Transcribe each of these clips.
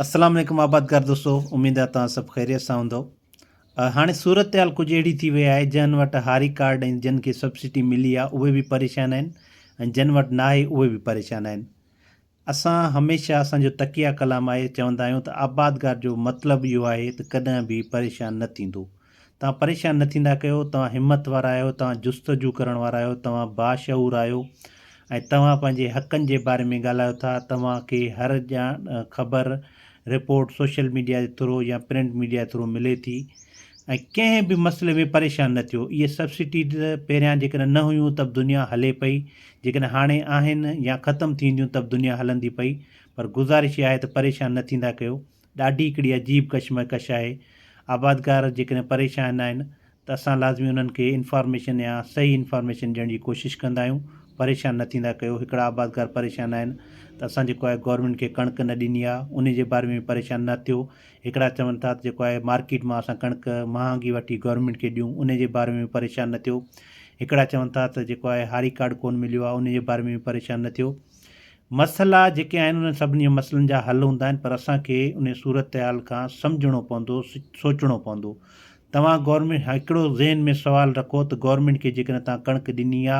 السلام عليڪم آبادگار دوستو اميد آهي توهان سڀ خيريت سان هوندو هاڻي صورتحال ڪجهه اهڙي ٿي وئي آهي جن وٽ هاري ڪارڊ ۽ جن کي سبسڊي ملي آهي اهي به پريشان آهن ۽ جن وٽ ناهي اهي به پريشان آهن اسان هميشه اسان جو تڪيه ڪلام آهي چوندا آهيون ته آبادگار جو مطلب اهو آهي ته ڪڏهن به پريشان نه ٿيندو. توهان پريشان نه ٿيندا ڪيو، توهان همت وارا آهيو، توهان جستجو ڪرڻ وارا آهيو، توهان باشعور آهيو ۽ توهان پنهنجي حقن جي باري ۾ ڳالهايو ٿا، توهان کي هر ڄاڻ خبر رپورٽ سوشل ميڊيا جي ٿرو يا پرنٽ ميڊيا جي ٿرو ملي ٿي ۽ ڪنهن به مسئلي ۾ پريشان نه ٿيو. اهي سبسڊيز پهريان جيڪڏهن نه هيون ته به دنيا هلي پئي، جيڪڏهن هاڻي آهن يا ختم ٿينديون ته به دنيا هلندي پئي پر گذارش اها آهي ته پريشان نه ٿيندا ڪيو. ڏاڍي هڪڙي عجيب ڪشمڪش آهي. آبادگار جيڪڏهن پريشان آهن ته اسان لازمي انهن کي انفارميشن يا صحيح انفارميشن ڏيڻ جي ڪوشش ڪندا آهيون. پريشان نه ٿيندا ڪيو. هڪڙا آبادگار پريشان آهن ته اسان جيڪو آهي گورنمينٽ کي ڪڻڪ نه ڏني آهي انهي جي باري ۾ به پريشان نه ٿيو. هڪڙا چون ٿا ته جيڪو آهي مارڪيٽ مان اسان ڪڻڪ مهانگي وٺي گورنمينٽ کي ڏيون انهي جي باري ۾ به پريشان نه ٿيو. هڪڙا چون ٿا ته جيڪو آهي هاري ڪارڊ ڪونه مليو آهي انهي جي باري ۾ به پريشان نه ٿيو. مسئلا جيڪي آهن انهن سڀني مسئلن جا حل هوندا آهن پر اسان کي انهي صورتحال کان سمجهڻو پوندو سوچڻو پوندو. توهان گورنمينٽ هڪڙو ذهن ۾ سوال رکو ته گورنمينٽ کي جيڪڏهن توهان ڪڻڪ ڏني آ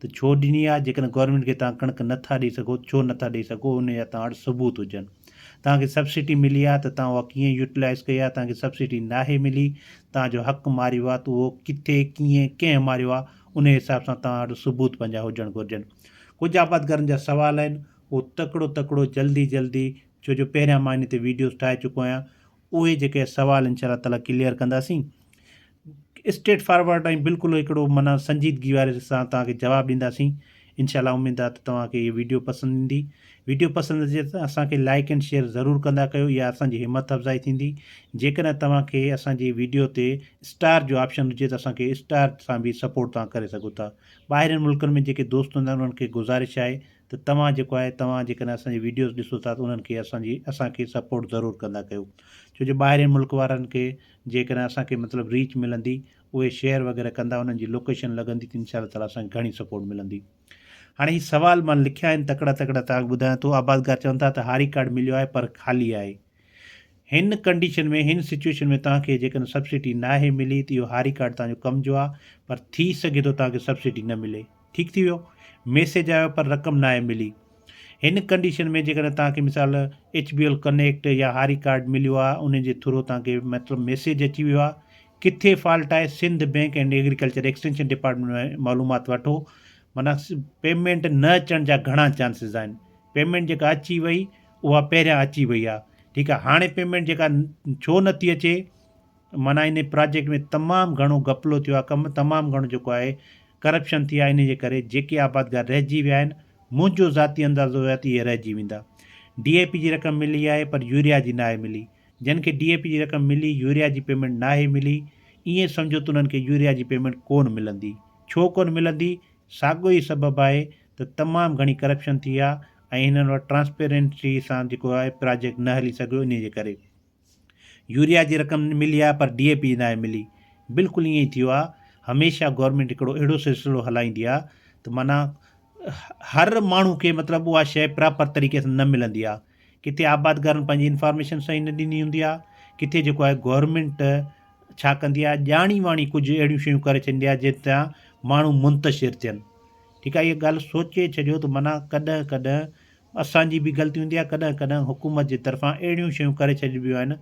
ته ڇو ڏني آ جيڪڏهن گورنمينٽ کي توهان ڪڻڪ نه ٿا ڏئي سگهو ته ڇو نه ٿا ڏئي سگهو ان جا توهان وٽ ثبوت هجن توهان کي سبسڊي ملي آ ته توهان اها ڪيئن يوٽيلائز ڪئي آ توهان کي سبسڊي ناهي ملي توهان جو حق ماريو آ ته اهو ڪٿي ڪيئن ڪنهن ماريو آ ان حساب سان توهان وٽ ثبوت پنهنجا هجڻ گهرجن ڪجهه آبادگارن جا سوال آهن اهو تڪڙو تڪڙو جلدي جلدي ڇو جو پهريان مان ان تي ويڊيوز ٺاهي چڪو آهيان اهي جيڪي سوال انشاء الله تعالي ڪليئر ڪنداسين اسٽريٽ فارورڊ ۽ بلڪل هڪڙو معنيٰ سنجيدگي واري سان توهان کي جواب ڏينداسين انشاء الله اميد آهي ته توهان کي هي ويڊيو پسند ايندي ويڊيو پسند اچي ته اسان کي لائڪ اينڊ شيئر ضرور ڪندا ڪيو اها اسان جي همت افزائي ٿيندي جيڪڏهن توهان کي اسان جي ويڊيو تي اسٽار جو آپشن هجي ته اسان کي اسٽار سان به سپورٽ توهان ڪري سگهو ٿا ٻاهرين ملڪن ۾ جيڪي دوست هوندا آهن انهن کي گذارش آهي ته توهان جيڪو آهي توهان جيڪڏهن اسان جي ويڊيوز ڏسو ٿا ته انهن کي اسان جي اسان کي سپورٽ ضرور ڪندا ڪيو ڇو جو ٻاهرين ملڪ وارن کي جيڪڏهن اسان کي مطلب ريچ ملندي اهي شيئر وغيره ڪندا انهن جي لوڪيشن لڳندي ته انشاء الله تعالي اسان کي گهڻي سپورٽ ملندي هاڻي هي سوال مان لکيا آهن تڪڙا تڪڙا توهان کي ٻڌايان ٿو آبادگار چون ٿا ته هاري ڪارڊ مليو آهي پر خالي آهي هن ڪنڊيشن ۾ هن سچويشن ۾ توهان کي جيڪڏهن سبسڊي ناهي ملي ته اهو هاري ڪارڊ توهان جو ڪم جو آهي پر ٿي سگهي ٿو توهان کي سبسڊي نه ملي ٺيڪ ٿي ويو ميسيج آيو پر رقم ناهي ملي هن ڪنڊيشن ۾ جيڪڏهن توهان کي مثال ايڇ بي ايل ڪنيڪٽ يا هاري ڪارڊ مليو آهي ان جي ٿرو توهان کي مطلب ميسيج اچي ويو آهي ڪٿي فالٽ آهي Sindh bank and agriculture extension department ۾ معلومات وٺو معنيٰ پيمينٽ نه اچڻ جا گهڻا چانسز آهن پيمينٽ جيڪا اچي وئي اها پهريان اچي وئي آهي ٺيڪ آهي هاڻي پيمينٽ جيڪا ڇو نٿي اچي معنيٰ انهي پراجيڪٽ ۾ تمام گهڻو گپلو ٿيو آهي ڪم تمام گهڻو جيڪو آهي ڪرپشن ٿي آهي انهي جي ڪري جيڪي آبادگار رهجي ويا آهن منهنجو ذاتي اندازو آهي ته اهي رهجي ويندا ڊي اي پي جي رقم ملي آهي پر يوريا جي ناهي ملي جن کي ڊي اي پي جي رقم ملي يوريا جي پيمينٽ ناهي ملي ائين سمجهو ته انهن کي يوريا جي پيمينٽ ڪون ملندي ڇو ڪون ملندي ساڳيو ئي سبب آهي ته تمام گهڻي ڪرپشن ٿي آهي ۽ هنن وٽ ٽرانسپيرنسي سان جيڪو آهي پراجيڪٽ نه هلي سگهيو انهي جي ڪري يوريا جي رقم ملي آهي پر ڊي اي پي جي ناهي ملي بلڪل ائين ئي ٿيو آهي هميشه گورنمينٽ هڪڙو اهڙو سلسلو هلائيندي آهي ته معنيٰ هر ماڻهو کي مطلب اها شيء پراپر طريقي سان نه ملندي آهي ڪٿي آبادگارن پنهنجي انفارميشن صحيح نه ڏني هوندي آهي ڪٿي جيڪو آهي گورنمينٽ ڇا ڪندي آهي ڄاڻي واڻي ڪجهه اهڙيون شيون ڪري ڇڏيندي آهي جنهن تان ماڻهو منتشر ٿين ٺيڪ آهي اها ڳالهه سوچي ڇڏيو ته معنيٰ ڪڏهن ڪڏهن اسان جي به غلطي هوندي آهي ڪڏهن ڪڏهن حڪومت جي طرفان اهڙيون شيون ڪري ڇڏبيون آهن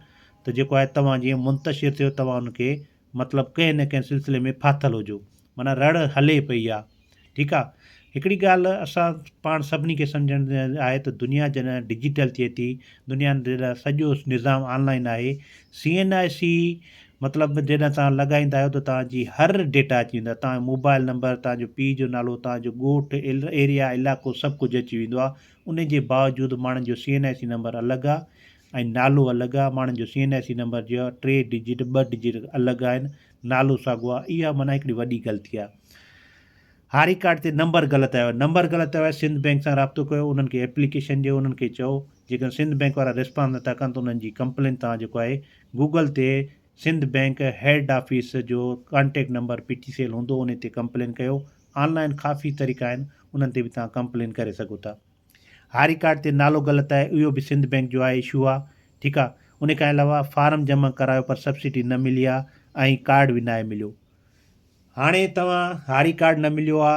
ته جيڪو آهي توهان جيئن منتشر ٿيو توهان ان کي مطلب ڪنهن نه ڪنهن سلسلي ۾ ڦاٿل هجو معنيٰ رڙ هلي پئي آ ٺيڪ آ هڪڙي ڳالهه اسان پاڻ سڀني کي سمجهڻ آهي ته دنيا جڏهن ڊجيٽل ٿئي ٿي دنيا جڏهن سڄو نظام آن لائن آهي سي اين آء سي مطلب جڏهن توهان لڳائيندا آهيو ته توهان جي هر ڊيٽا اچي ويندو آهي توهان جو موبائل نمبر توهان جو پيء جو نالو توهان جو ڳوٺ ايريا علائقو سڀ ڪجهه اچي ويندو آهي ان جي باوجود ماڻهن جو سي اين آء سي نمبر الڳ آهي ۽ نالو الڳ آهي ماڻهن جو سي اين آء سي نمبر جو ٽي ڊجٽ ٻه ڊجٽ الڳ آهن نالو ساڳو آهي اها معنيٰ هڪڙي وڏي غلطي آهي هاري ڪارڊ تي نمبر غلط آيو آهي نمبر غلط آيو آهي سنڌ بينڪ سان رابطو ڪيو انهن کي ايپليڪيشن ڏيو انهن کي چئو جيڪڏهن سنڌ بينڪ وارا ريسپانس نٿا ڪن ته انهن جي ڪمپلين توهان جيڪو آهي گوگل تي سنڌ بينڪ هيڊ آفيس جو contact number P T C L هوندو انهي تي ڪمپلين ڪيو آن لائين ڪافي طريقا آهن انهن تي به توهان ڪمپلين ڪري سگهو ٿا هاري ڪارڊ تي نالو غلط آهي اهو به سنڌ بينڪ جو آهي اشو آهي ٺيڪ آ ان کان علاوه فارم جمع ڪرايو پر سبسڊي نه ملي آ ۽ ڪارڊ به ناهي مليو هاڻي توهان هاري ڪارڊ نه مليو آ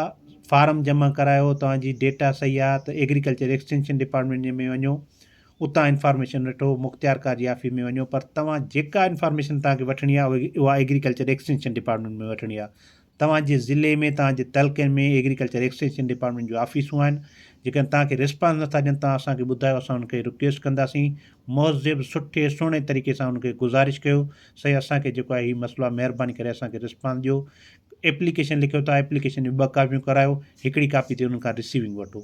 فارم جمع ڪرايو توهان جي ڊيٽا صحيح آ ته ايگريڪلچر ايڪسٽينشن ڊپارٽمينٽ ۾ وڃو اتان انفارميشن وٺو مختيارڪار جي آفيس ۾ وڃو پر توهان جيڪا انفارميشن توهان کي وٺڻي آ اها ايگريڪلچر ايڪسٽينشن ڊپارٽمينٽ ۾ وٺڻي آ توهان جي ضلعي ۾ توهان جي تعلقي ۾ ايگريڪلچر ايڪسٽينشن ڊپارٽمينٽ جون آفيسون آهن جيڪڏهن توهان کي ريسپانس نٿا ڏين توهان اسان کي ٻڌايو اسان انهن کي رڪويسٽ ڪنداسين مهذب سٺي سهڻي طريقي سان انهن کي گذارش ڪيو سائين اسان کي جيڪو آهي هي مسئلو آهي مهرباني ڪري اسان کي ريسپانس ڏيو ايپليڪيشن لکيو ٿا ايپليڪيشن جون ٻه ڪاپيون ڪرايو هڪڙي ڪاپي تي انهن کان رسيونگ وٺو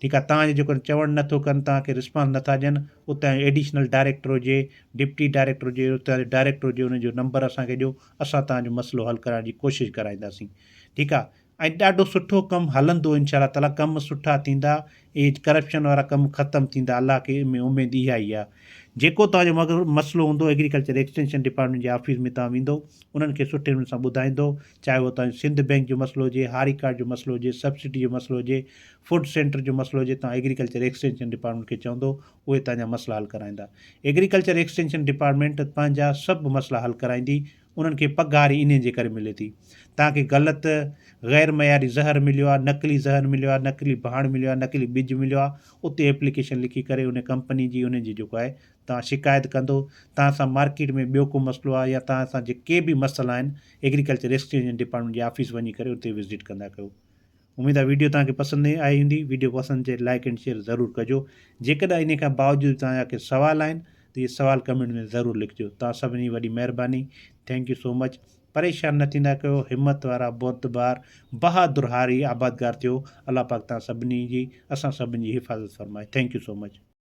ٺيڪ آ توهان جو جيڪو چوڻ نه ٿو ڪن توهان کي رسپانس نه ٿا ڏين اتان جو ايڊيشنل ڊائريڪٽر هجي ڊپٽي ڊائريڪٽر هجي اتان جو ڊائريڪٽر هجي ان جو نمبر اسان کي ڏيو اسان توهان جو مسئلو حل ڪرائڻ جي ڪوشش ڪرائينداسين ٺيڪ آ ۽ ڏاڍو سٺو ڪم هلندو انشاء الله تعالي ڪم سٺا ٿيندا اهي ڪرپشن وارا ڪم ختم ٿيندا الله کي ۾ اميد اها ئي آ جيڪو توهان جو مگر مسئلو هوندو ايگريڪلچر ايڪسٽينشن ڊپارٽمينٽ جي آفيس ۾ توهان ويندو انهن کي سٺي نموني سان ٻڌائيندو چاهي اهو توهان جو سنڌ بئنڪ جو مسئلو هجي، هاري ڪارڊ جو مسئلو هجي، سبسڊي جو مسئلو هجي، فوڊ سينٽر جو مسئلو هجي، توهان ايگريڪلچر ايڪسٽينشن ڊپارٽمينٽ کي چوندو اهي توهان جا مسئلا حل ڪرائيندا. ايگريڪلچر ايڪسٽينشن ڊپارٽمينٽ پنهنجا سڀ مسئلا حل ڪرائيندي، انهن کي پگهار ئي انهي جي ڪري ملي ٿي. توهان کي غلط غير معياري زهر مليو آهي، نقلي زهر مليو آهي، نقلي ڀاڻ مليو آهي، نقلي ٻج مليو آهي، اتي ايپليڪيشن لکي ڪري انهي ڪمپني جي انهي جي جيڪو آهي توهان شڪايت ڪندو، توهان سان مارڪيٽ ۾ ٻيو ڪو مسئلو آهي يا توهان سان جيڪي به مسئلا آهن ايگريڪلچر ايڪسٽينشن ڊپارٽمينٽ جي آفيس وڃي ڪري اتي وزٽ ڪندا ڪيو. اميد آهي ويڊيو توهان کي پسند آئي هوندي ويڊيو پسند اچي لائڪ اينڊ شيئر ضرور ڪجو جيڪڏهن انهي کان باوجود توهان جا ڪي سوال آهن ته اهي سوال ڪمينٽ ۾ ضرور لکجو توهان سڀني جي وڏي مهرباني thank you سو مچ پريشان نه ٿيندا ڪيو همت وارا بردبار بهادر هاري آبادگار ٿيو الله پاڪ توهان سڀني جي اسان سڀني جي حفاظت فرمائي thank you سو مچ.